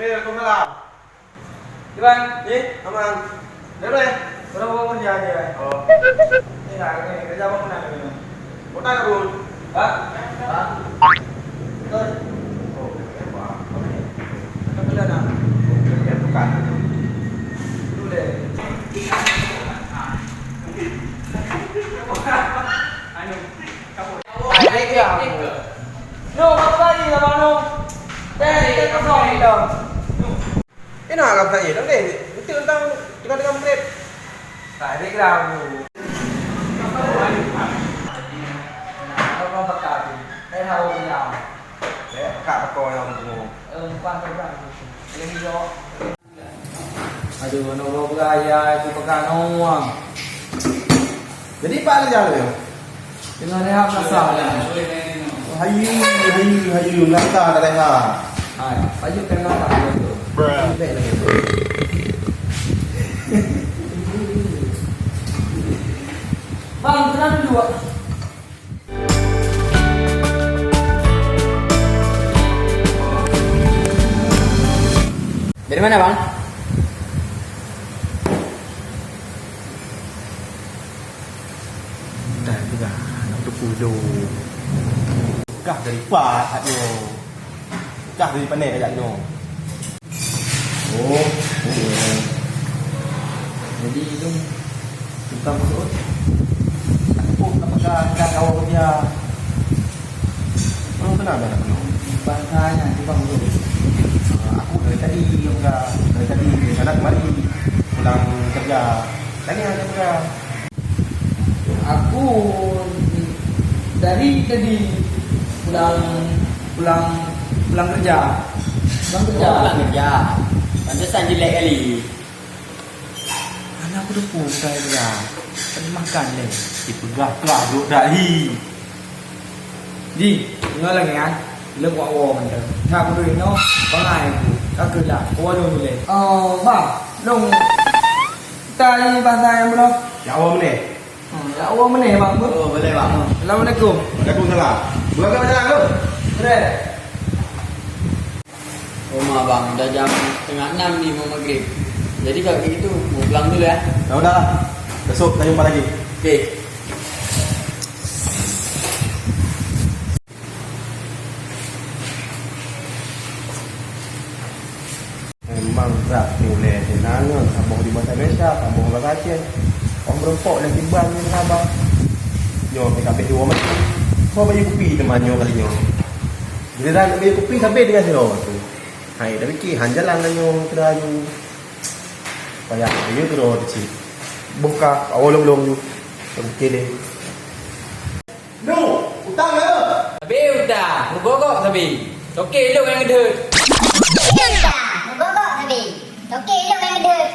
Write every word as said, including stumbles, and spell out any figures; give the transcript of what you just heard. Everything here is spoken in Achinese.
Waalaikumsalam. Iban, eh, aman. Dari mana? Berapa umurnya dia? Oh. Ini lah, ini kerja apa pernah ini? Kota Kabul. Hah? Hah? Betul. Oh, apa? Apa ni? Ada benda nak? Oh, bukan. Dulu deh. Anu, kabul. Hai, dia. No, apa tadi, Abang, no? Eh, dia kosong, dia. Inoe agam saéh dong deh, enteuk teuntang tengah-tengah Maghrib. Tak ada geram tu. Nah, orang pakai tu. Eh, tahu dia. Eh, pakai pakai orang tu. Eh, bukan tu, bukan tu. Yang hijau. Aduh, aneuk buah beraya itu pakai nuang. Jadi, Pak Rijal tu? Tengah rehat masa. Hayu, hayu, hayu, ngata dah rehat. Hai, pajuk tengah tak ada tu. Bruh. Bang, tenang dulu, Wak. Dari mana, Bang? Dah juga, nak tepui dulu. Kah dari Pak, Pak nyoe. Kah dari panai kajak nyoe. Oh, oh. Jadi, itu tukang masuk. Aku tak pegang, tak tahu dia. Oh, kenapa tak penuh? Bahasanya tukang masuk. Ah, aku dari tadi, aku dah, dari tadi, dari sana kemari. Pulang kerja. Tanya aja pegang. Aku dari tadi pulang, pulang, pulang kerja. Pulang kerja. Oh, pulang kerja. Pantesan jelek kali. Mana aku depu bukan kerja. Tadi makan deh. Dipeugah-peugah duek dahi. Ji, ingat lagi kan? Leueb wak woe mantong. Nyak beudôh inoe, bangai aku. Ka keuh lah, ke warông ulèe. Oh, bah, long. Kita ni bangsa yang belum. Ya Allah, meneh. Hmm, ya Allah, meneh, Bang. Oh, boleh, Bang. Assalamualaikum. Waalaikumsalam. Buka ke jalan tu? Boleh. Oma bang, dah jam setengah enam ni mau maghrib. Jadi kalau gitu, mau pulang dulu ya. Ya udah, besok kita jumpa lagi. Oke. Memang brat ulèe teuh na ngon saboh di bahasa Indonesia, saboh bahasa Aceh. Orang meureumpok dan timbang ngon saboh. Nyoe pih ka abéh dua macam. Soe bayeue kupi teuma nyoe kali nyoe. Giliran bayeue kupi sabé dengan sidroe tu. Hai, dah pikir han jalan nyoe keuda nyoe. Payah, ya tu dah cit. Boh ka awal long-long tu. Okey deh. No, utang lah. Habis utang, mugogok sabe. Toke lôn nyang geudeut. Habis utang, mugogok sabe. Toke lôn nyang geudeut.